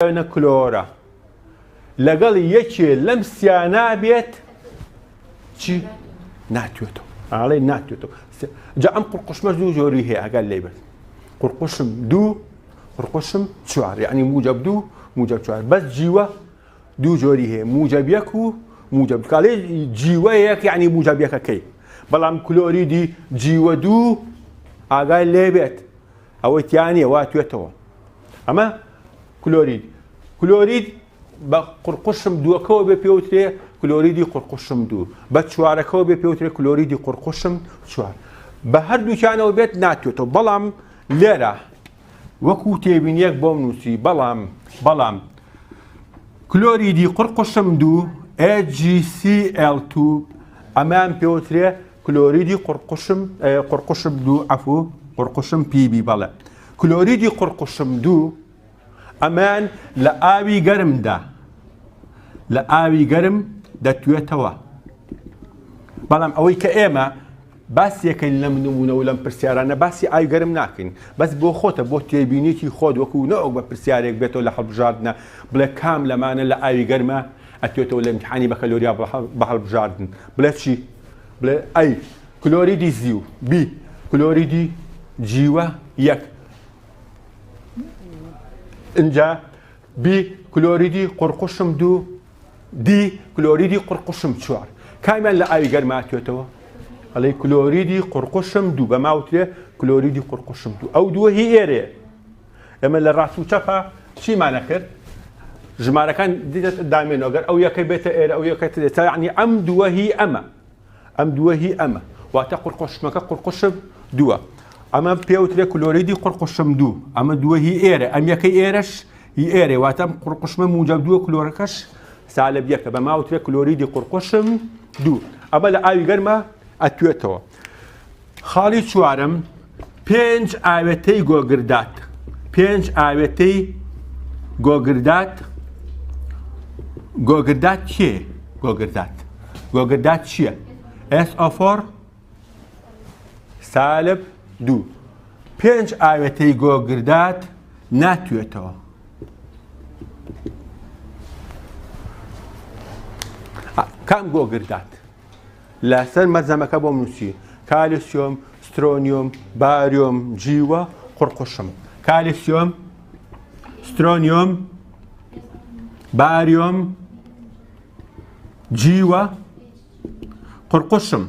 ئایۆنە کلۆرە لەگەڵ یەکێ لەم سیانە بێت چی ناتوێتەوە ئاڵێ ناتوێتەوە جا ئەم قوڕقوشمە دوو جۆری هەیە ئەگەر لێ بێت قوڕقوشم دوو قوڕقوشم چوار یعنی موجب دوو موجب چوار بەس جیوە دوو جۆری هەیە موجب یەک و موجب کاڵێ جیوە یەک یعنی موجب یەکەکەی بەڵام کلۆریدی جیوە دوو ئاگای لێ بێت ئەوەی تیا نییە وا توێتەوە ئەمە کلۆرید کلۆرید بە قورقوشم دووەکەوە بێ پێوترێ کلۆریدی قورقوشم دوو بە چوارەکەوە بێ پێوترێ کلۆریدی قورقوشم چوار بە هەردووکیانەوە بێت ناتوێتەوە بەڵام لێرە وەکو تێبینیەک بۆم نووسی بەڵام بەڵام کلۆریدی قورقوشم دوو AgCl2 ئەمان پێوترێ کلۆریدی قورقوشم قورقوشم دوو عەفو قورقوشم پیبی بەڵێ کلۆریدی قورقوشم دوو ئەمان لە ئاوی گەرمدا لە ئاوی گەرم دەتوێتەوە بەڵام ئەوەی کە ئێمە باسیەکەین لەم نمونە و لەم پرسیارانە باسی ئاوی گەرم ناکەین بەس بۆ خۆتە بۆ تێبینێکی خۆت وەکو نەوەک بە پرسیارێک بێتەوە لە هەڵبژاردنە بڵێ کام لەمانە لە ئاوی گەرمە ئەتوێتەوە لە امتحانی بەکەلۆریا بە هەڵبژاردن بڵێ چی بڵێ ئەی کلۆریدی زیو بی کلۆریدی جیوە یەک ئینجا بی کلۆریدی قورقوشم دوو دی کلۆریدی قورقوشم چوار کامیان لە ئاوی گەرما توێتەوە ئەڵێ کلۆریدی قورقوشم دوو بە ماوترێ کلۆریدی قورقوشم دوو ئەو دووە هی ئێرێ ئێمە لە ڕاست و چەپە چیمانە کرد ژمارەکان دامێنەوە گەر ئەو یەکە بێتە ئێرە ئەو یەکە ترێت یعنی ئەم دووە هی ئەمە ئەم دووە هی ئەمە واتە قورقوشمەکە قورقوشم دووە ئەمە پێوترێ کلۆریدی قورقوشم دوو ئەمە دووە هی ئێرە ئەم یەکەی ئێرەش هی ئێرێ واتە ئەم قورقوشمە موجب دووە کلۆرەکەش سالب یەکە بە ماوترێ کلۆریدی قورقوشم دوو ئەمە لە ئاوی گەرمە ئەتوێتەوە خاڵی چوارەم پێنج ئاوێتەی گۆگردات پێنج ئاوێتەی گۆگردات گۆگردات کێ گۆگردات گۆگردات چییە؟ SO4 سالب دوو پێنج ئاوێتەی گۆگردات ناتوێتەوە کام گۆگردات لەسەر مەلزەمەکە بۆم نووسی کالیسیۆم، سترۆنیۆم، باریۆم، جیوە، قوڕقوشم. کالیسیۆم، سترۆنیۆم، باریۆم، جیوە، قوڕقوشم.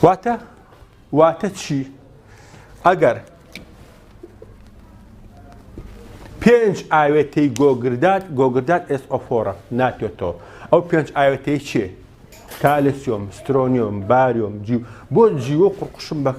واتە واتە چی ئەگەر پێنج ئاوێتەی گۆگردات گۆگردات SO four ە ناتێتەوە ئەو پێنج ئاوێتەی چێ کالسیۆم سترۆنیۆم باریۆم جیو بۆ جیوە قوڕقوشم بە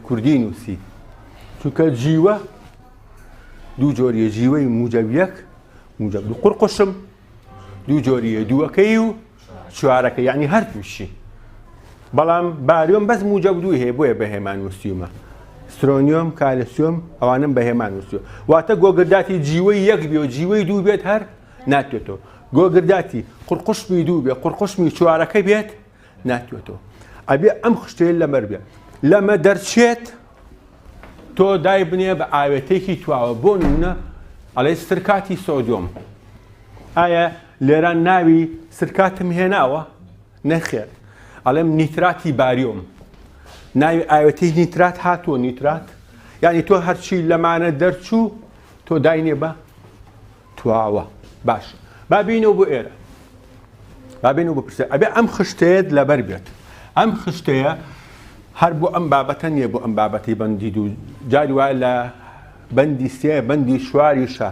کوردی نووسی چونکە جیوە دوو جۆریە جیوەی موجب یەک موجب دوو قوڕقوشم دوو جۆریە دووەکەی و چوارەکە یعنی هەر تووشی بەڵام باریۆم بەس موجب دووی هەیە بۆیە بە هێمان نووسیومە سترۆنیۆم کالسیۆم ئەوانم بە هێمان نووسیوە واتە گۆگرداتی جیوەی یەک بێ و جیوەی دوو بێت هەر ناتوێتەوە گۆگرداتی قورقوشمی دوو بێ قورقوشمی چوارەکە بێت ناتوێتەوە ئەبێ ئەم خشتەیە لەمەر بێ لەمە دەرچێت تۆ دای بنێ بە ئاوێتێکی تواوە بۆ نمونە ئەڵێ سرکاتی سۆدیۆم ئایا لێران ناوی سرکاتم هێناوە نەخێر ئەڵێم نیتراتی باریۆم ناوی ئاوێتی نیترات هاتووە نیترات یعنی تۆ هەرچی لەمانە دەرچوو تۆ داینێ بە تواوە باش با بینەوە بۆ ئێرە با بینەوە بۆ پرسیار ئەبێ ئەم خشتەیەت لەبەر بێت ئەم خشتەیە هەر بۆ ئەم بابەتە نییە بۆ ئەم بابەتی بەندی دوو جاری وایە لە بەندی سێ بەندی چواریشە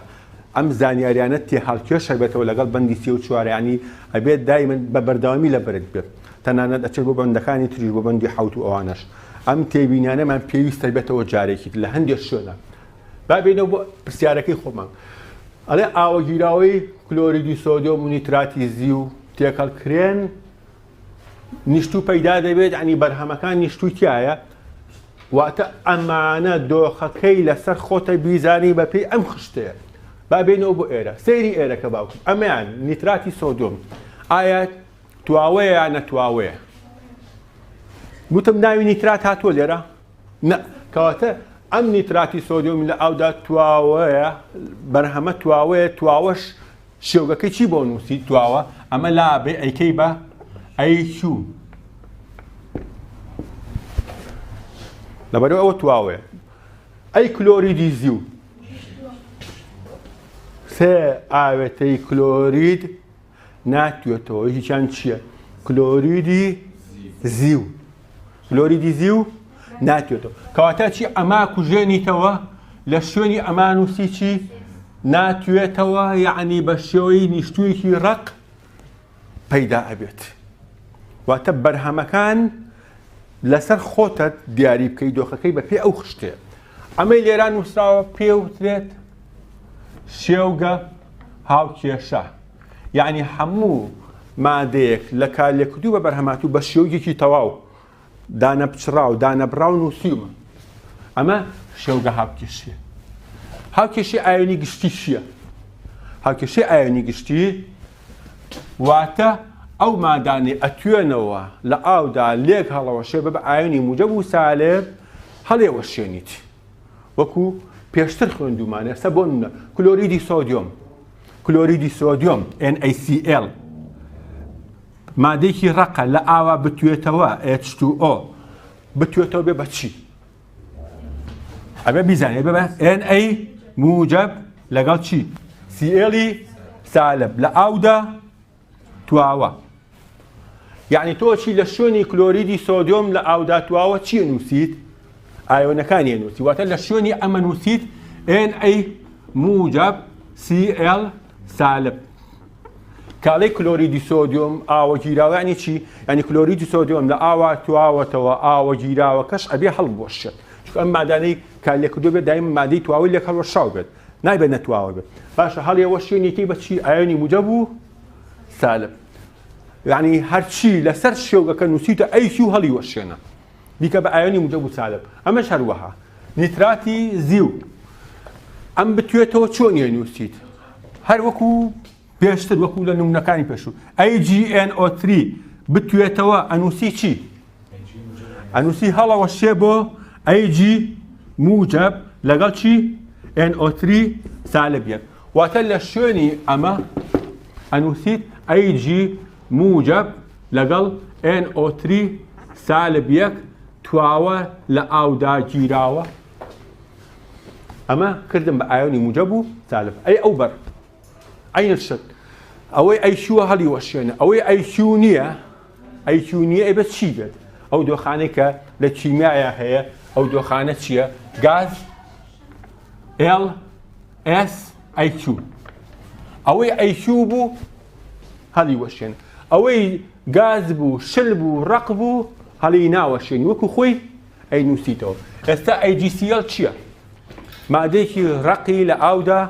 ئەم زانیاریانە تێهەڵکێشە بێتەوە لەگەڵ بەندی سێ و چوارانی ئەبێت دایمن بە بەردەوامی لە بەرت بێت تەنانەت ئەچێت بۆ بەندەکانی تریش بۆ بەندی حەوت و ئەوانەش ئەم تێبینانەمان پێویستە بێتەوە جارێکی لە هەندێک شوێنە با بێینەوە بۆ پرسیارەکەی خۆمان ئەڵێ ئاوەگیراوەی کلۆریدی سۆدیۆم و نیتراتی زیو تێکەڵ کرێن نیشتوو پەیدا دەبێت ینی بەرهەمەکان نیشتووی تایە واتە ئەمانە دۆخەکەی لەسەر خۆتە بیزانی بەپێی ئەم خشتەیە با بێنەوە بۆ ئێرە سەیری ئێرەکە باوکم ئەمەیان نیتراتی سۆدۆم ئایا تواوەیە یا نەتواوەیە گوتم ناوی نیترات هاتووە لێرە نە کەواتە ئەم نیتراتی سۆدیۆم لە ئاودا تواوەیە بەرهەمە تواوەیە تواوەش شێوگەکەی چی بۆ نووسی تواوە ئەمە لا بێ ئەیکەی بە ئەی چوو لەبەرەوە ئەوە تواوەیە ئەی کلۆریدی زیو سێ ئاوێتەی کلۆرید ناتوێتەوە هیچیان چییە؟ کلۆریدی زیو کلۆریدی زیو ناتوێتەوە کەواتە چی ئەما کوژێنیتەوە لە شوێنی ئەما نووسی چی ناتوێتەوە یعنی بە شێوەی نیشتوویەکی ڕق پەیدا ئەبێت واتە بەرهەمەکان لەسەر خۆتە دیاری بکەی دۆخەکەی بە پێ ئەو خشتێ ئەمەی لێرا نووسراوە پێوترێت شێوگە هاوکێشە یەعنی هەموو مادەیەک لە کارلێکردوو بە بەرهەمهاتوو بە شێوگێکی تەواو دانەپچڕاو دانەبڕاو نووسیومە ئەمە شێوگە هاوکێشیە هاوکێشی ئایۆنی گشتی چییە؟ هاوکێشەی ئایۆنی گشتی واتە ئەو مادانەی ئەتوێنەوە لە ئاودا لێک هەڵەوەشێ بە بە ئایۆنی موجەب و سالب هەڵێوەشێنیت وەکو پێشتر خوێندومانە ئێستا بۆ نمونە کلۆریدی سۆدیۆم کلۆریدی سۆدیۆم NaCl مادەیەکی ڕەقە لە ئاوا بتوێتەوە H2O بتوێتەوە بێ بەچی ئەبێ بیزانێ بێ بە Na موجب لەگەڵ چی Cl سالب لە ئاودا تواوە یعنی تۆ چی لە شوێنی کلۆریدی سۆدیۆم لە ئاودا تواوە چی نووسیت ئایۆنەکانی نووسی واتە لە شوێنی ئەمە نووسیت Na موجب Cl سالب کاڵی کلۆریدی سۆدیۆم ئاوە گیراوانی چی ینی کلۆریدی سۆدیۆم لە ئاوا تواوەتەوە ئاوە گیراوەکەش ئەبێ هەڵبوەشێت چونکە ئەم مادانەی کارلێکردووە بێت دایم مادەی تواوەی لێک هەڵوەشاو بێت نایبێت نەتواوە بێت باشە هەڵیەوەشێنیتی بە چی ئایۆنی موجەب و سالب یعنی هەرچی لەسەر شێوگەکە نووسیتە ئەیکی و هەڵی وەشێنە بیکە بە ئایۆنی موجەب و سالب ئەمەش هەروەها نیتراتی زیو ئەم بتوێتەوە چۆن نووسیت هەر وەکو پێشتر وەکو لە نمونەکانی پێشوو AgNO3 بتوێتەوە ئەنووسی چی ئەنووسی هەڵەوە شێ بۆ AG موجب لەگەڵ چی NO3 سالب یەک واتە لە شوێنی ئەمە ئەنووسیت AG موجب لەگەڵ NO3 سالب یەک تواوە لە ئاودا گیراوە ئەمە کردم بە ئایۆنی موجب و سالب ئەی ئەو بەر عەین شت ئەوەی ئەیکیوە هەڵی وەشێنە ئەوەی ئەیکیو نییە ئەیکیو نییە ئەبێت چی بێت ئەو دۆخانەی کە لە کیمیایا هەیە ئەو دۆخانە چییە گاز L S IQ ئەوەی ئەیکیو بوو هەڵی وەشێن ئەوەی گاز بوو شل بوو ڕق بوو هەڵی ناوەشێن وەکو خۆی ئەی نووسیتەوە ئێستا AgCl چییە مادەیەکی ڕەقی لە ئاودا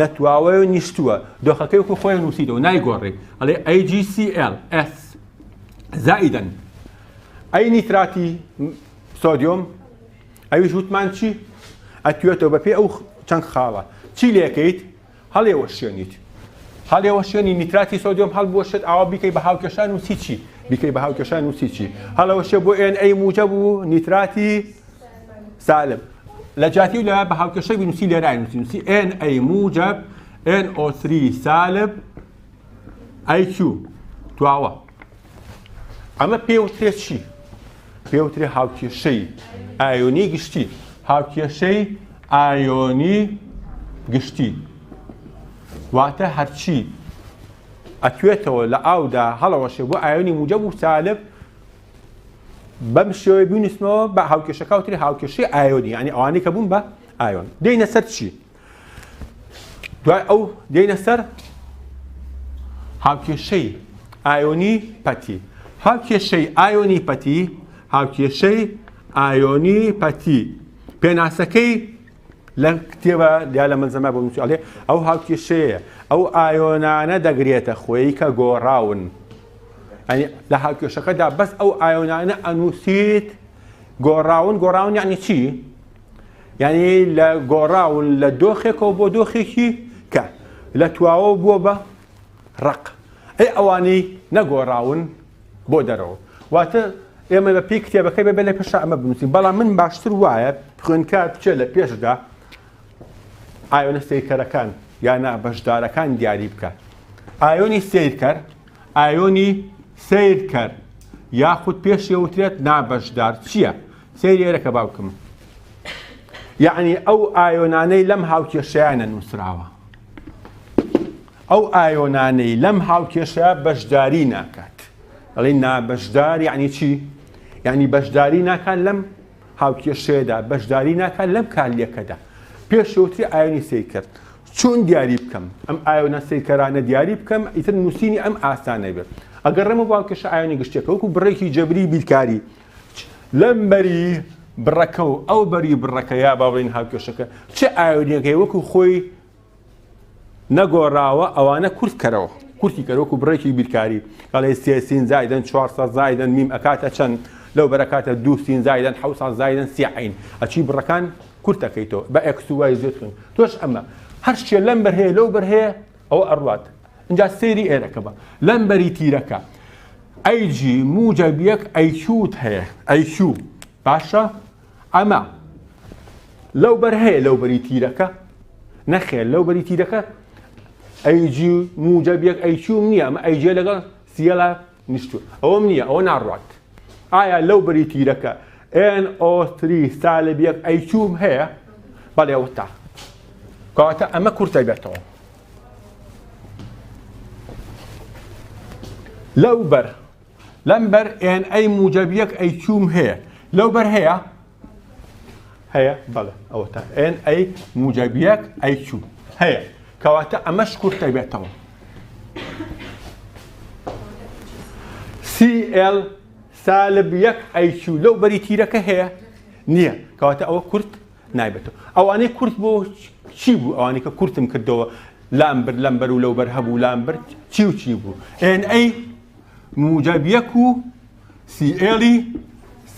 نەتواوەیە و نیشتووە دۆخەکەی وەکو خۆیان نووسیتەوە نایگۆڕێ ئەڵێ AgCl S زائیدەن ئەی نیتراتی سۆدیۆم ئەویش وتمان چی ئەتوێتەوە بەپێ ئەو چەند خاڵە چی لێکەیت هەڵێوەشێنیت هەڵێوەشێنی نیتراتی سۆدیۆم هەڵبوەشێت ئاوا بیکەی بە هاوکێشان و چی چی بیکەی بە هاوکێشان و چی چی هەڵەوەشێ بۆ ئێن ئەی موجەب و نیتراتی سالب لە جیاتی لە بە هاوکێشەی بنووسی لێرای نووسی نووسی Na موجب NO3 سالب IQ تواوە ئەمە پێوترێ چی پێوترێ هاوکێشەی ئایۆنی گشتی هاوکێشەی ئایۆنی گشتی واتە هەرچی ئەتوێتەوە لە ئاودا هەڵەوەشێ بۆ ئایۆنی موجب و سالب بەم شێوەیە بینوسمەوە بە هاوکێشەکە وتری هاوکێشەی ئایۆنی یعنی ئەوانەی کە بوون بە ئایۆن دێینە سەر چی دوای ئەو دێینە سەر هاوکێشەی ئایۆنی پەتی هاوکێشەی ئایۆنی پەتی هاوکێشەی ئایۆنی پەتی پێناسەکەی لە کتێبە یا لە مەلزەمە بۆ نووسی ئەڵێ ئەو هاوکێشەیە ئەو ئایۆنانە دەگرێتە خۆی کە گۆڕاون. یعنی لە هاوکێشەکەدا بەس ئەو ئایۆنانە ئەنووسیت گۆڕاون. گۆڕاون یعنی چی؟ یعنی لە گۆڕاون لە دۆخێکەوە بۆ دۆخێکی کە لە تواوە بووە بە ڕق. ئەی ئەوانەی نەگۆڕاون بۆ دەرەوە. واتە ئێمە بە پێی کتێبەکە بێ لە پێشا ئەمە بنووسین، بەڵام من باشتر وایە خوێندکار بچێت لە پێشدا ئایۆنە سەیرکەرەکان یا نابەشدارەکان دیاری بکە. ئایۆنی سەیرکەر، ئایۆنی سەیرکەر یاخود پێشێ وترێت نابەشدار چییە؟ سەیری ئێرەکە باوکم، یعنی ئەو ئایۆنانەی لەم هاوکێشەیانە نووسراوە، ئەو ئایۆنانەی لەم هاوکێشەیە بەشداری ناکات. ئەڵێ نابەشدار یعنی چی؟ یعنی بەشداری ناکات لەم هاوکێشەیەدا، بەشداری ناکات لەم کارلێکەدا. پێشەوتری ئایۆنی سەیرکەر چۆن دیاری بکەم؟ ئەم ئایۆنە سەیرکەرانە دیاری بکەم، ئیتر نووسینی ئەم ئاسانە بێت. ئەگەڕێمە بۆ هاوکێشە ئایۆنی گشتیەکە وەکو بڕێکی جەبری بیرکاری لەم بەری بڕەکە و ئەو بەری بڕەکە یا با بڵێین هاوکێشەکە چ ئایۆنیەکەی وەکو خۆی نەگۆڕاوە ئەوانە کورت کەرەوە، کورتی کەرەوە وەکو بڕێکی بیرکاری. ئەڵێ سێ سین زایدەن 400 زایدەن میم ئەکاتە چەند، لەو بەرەکاتە دوو سین زایدەن 700 زایدەن سێ عین. ئەچی بڕەکان کورت ئەکەیتەوە بە ئێکس و وای زێد خوێن. تۆش ئەمە هەر شتێ لەم بەر هەیە لەو بەر هەیە ئەوە ئەڕوات. اینجا سەیری ئێرەکە بە لەم بەری تیرەکە ئەی جی موجەب یەک ئەی کیوت هەیە، ئەی کیو باشە. ئەمە لەو بەر هەیە لەو بەری تیرەکە؟ نەخێر، لەو بەری تیرەکە ئەی جی موجەب یەک ئەی کیوم نییە، ئەمە ئەی جێ لەگەڵ سیەلا نیشتووە، ئەوەم نییە، ئەوە ناڕوات. ئایا لەو بەری تیرەکە NO3 سالب یەک ئەی کیوم هەیە؟ بەڵێ ئەوە تا. کەواتە ئەمە کورتە بێتەوە. لەو بەر لەم بەر NA موجەب یەک ئەی کیوم هەیە، لەو بەر هەیە؟ هەیە، بەڵێ ئەوە تا NA موجەب یەک ئەی کیو هەیە. کەواتە ئەمەش کورتە بێتەوە. CL سالب یەک ئەی کیو لەو بەری تیرەکە هەیە؟ نییە. کەواتە ئەوە کورت نایبێتەوە. ئەوانەی کورت بۆ چی بوو؟ ئەوانەی کە کورتم کردەوە لام بر لەم بەر و لەو بەر هەبوو، لام بر چی و چی بوو؟ NA موجەب یەک و CL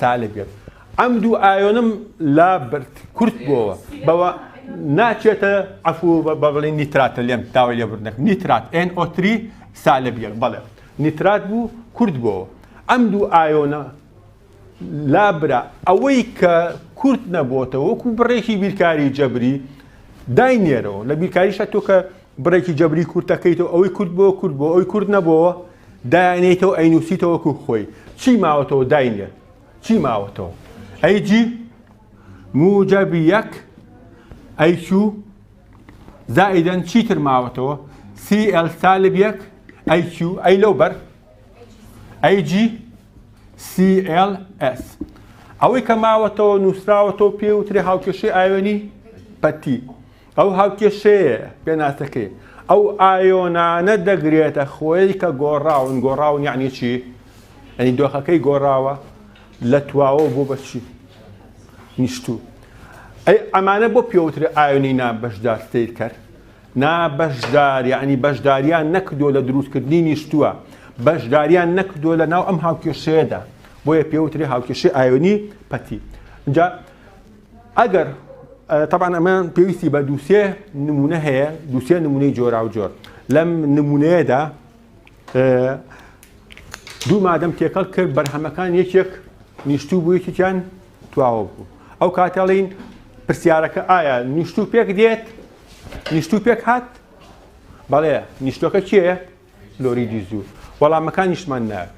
سالب یەک. ئەم دوو ئایۆنم لا برد کورت بۆوە بەوە ناچێتە عەفو بە بڵێن نیتراتە لێم داوای لێبوردنەکەم نیترات NO3 سالب یەک، بەڵێ نیترات بوو کورت بۆوە. ئەم دوو ئایۆنە لابرا، ئەوەی کە کورت نەبۆتەوە وەکو بڕێکی بیرکاری جەبری داینێرەوە. لە بیرکاریشە تۆ کە بڕێکی جەبری کورتەکەیتەوە ئەوەی کورت بۆ کورت بۆ ئەوەی کورت نەبۆوە دایانێتەوە ئەینووسیتەوە وەکو خۆی. چی ماوەتەوە داینێر؟ چی ماوەتەوە؟ ئەی جی موجەب یەک ئەی کیو زائیدەن چیتر ماوەتەوە؟ سی ئێل سالب یەک ئەی کیو ئەی لەو بەر ئەی جی سی ئێل ئێس. ئەوەی کە ماوەتەوە نووسراوەتەوە پێ وترێ هاوکێشەی ئایۆنی پەتی. ئەو هاوکێشەیە پێناسەکەی ئەو ئایۆنانە دەگرێتە خۆی کە گۆڕاون. گۆڕاون یعنی چی؟ یعنی دۆخەکەی گۆڕاوە لە تواوە بۆ بە چی؟ نیشتوو. ئەی ئەمانە بۆ پێوترێ ئایۆنی نابەشدار سەیرکەر؟ نابەشدار یعنی بەشداریان نەکردووە لە دروستکردنی نیشتووە، بەشداریان نەکردووە لە ناو ئەم هاوکێشەیەدا، بۆیە پێوترێ هاوکێشەی ئایۆنی پەتی. اینجا ئەگەر طبعا ئەمە پێویستی بە دووسێ نمونە هەیە، دووسێ نمونەی جۆراوجۆر. لەم نمونەیەدا دوو مادەم تێکەڵ کرد، بەرهەمەکان یەکێک نیشتوو بوو یەکێکیان تواوە بوو. ئەو کاتەڵین پرسیارەکە ئایا نیشتوو پێک دێت؟ نیشتوو پێک هات؟ بەڵێ. نیشتوەکە کێیە؟ لۆریدی زوو. وەڵامەکانیشمان نایە.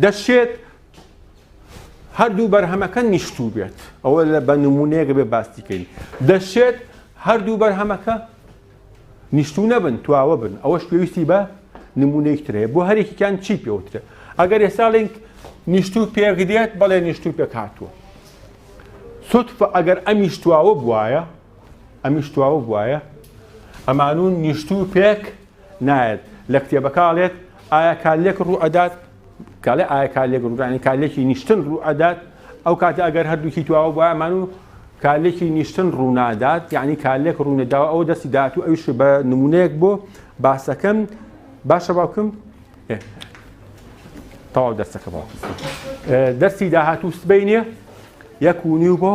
دەشێت هەردوو بەرهەمەکە نیشتوو بێت، ئەوە لە بە نمونەیەک بێ باسی کەین. دەشێت هەردوو بەرهەمەکە نیشتوو نەبن، تواوە بن، ئەوەش پێویستی بە نمونەیەک تر هەیە. بۆ هەرێکیان چی پێوترێ؟ ئەگەر ئێستا لینک نیشتوو پێک دێت، بەڵێ نیشتوو پێک هاتووە. سوتفە ئەگەر ئەمیش تواوە بوایە، ئەمیش تواوە بوایە، ئەمانون نیشتوو پێک نایەت. لە کتێبەکە ئەڵێت ئایا کارلێک ڕوو ئەدات؟ کاڵێ ئایا کارلێک ڕوودانی کارلێکی نیشتن ڕوو ئەدات؟ ئەو کاتە ئەگەر هەردووکی تواوە بوایە ئەمانو کارلێکی نیشتن ڕوونادات، یعنی کارلێک ڕوونەداوە. ئەوە دەستی داهاتوو ئەویش بە نمونەیەک بۆ باسەکەم. باشە باوکم؟ تەواو دەرسەکە بۆ دەرسی داهاتوو سبەینێ یەک و نیو بۆ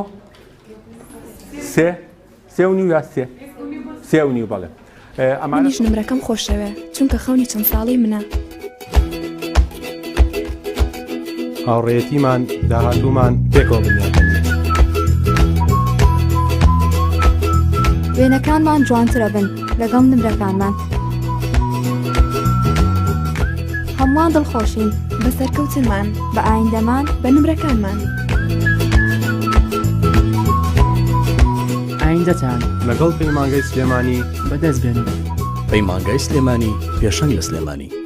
سێ سێ و نیو یا سێ سێ و نیو بەڵێ منیش نمرەکەم خۆشەوێ چونکە خەونی چەند ساڵەی منە. هاوڕێیەتیمان داهاتوومان پێکەوە بنیات دەنێین. وێنەکانمان جوانترەبن لەگەڵ نمرەکانمان. هەمووان دڵخۆشین بە سەرکەوتنمان، بە ئایندەمان، بە نمرەکانمان. ئایندەتان لەگەڵ پەیمانگای سلێمانی بەدەست بێنن. پەیمانگای سلێمانی پێشەنگ لە سلێمانی.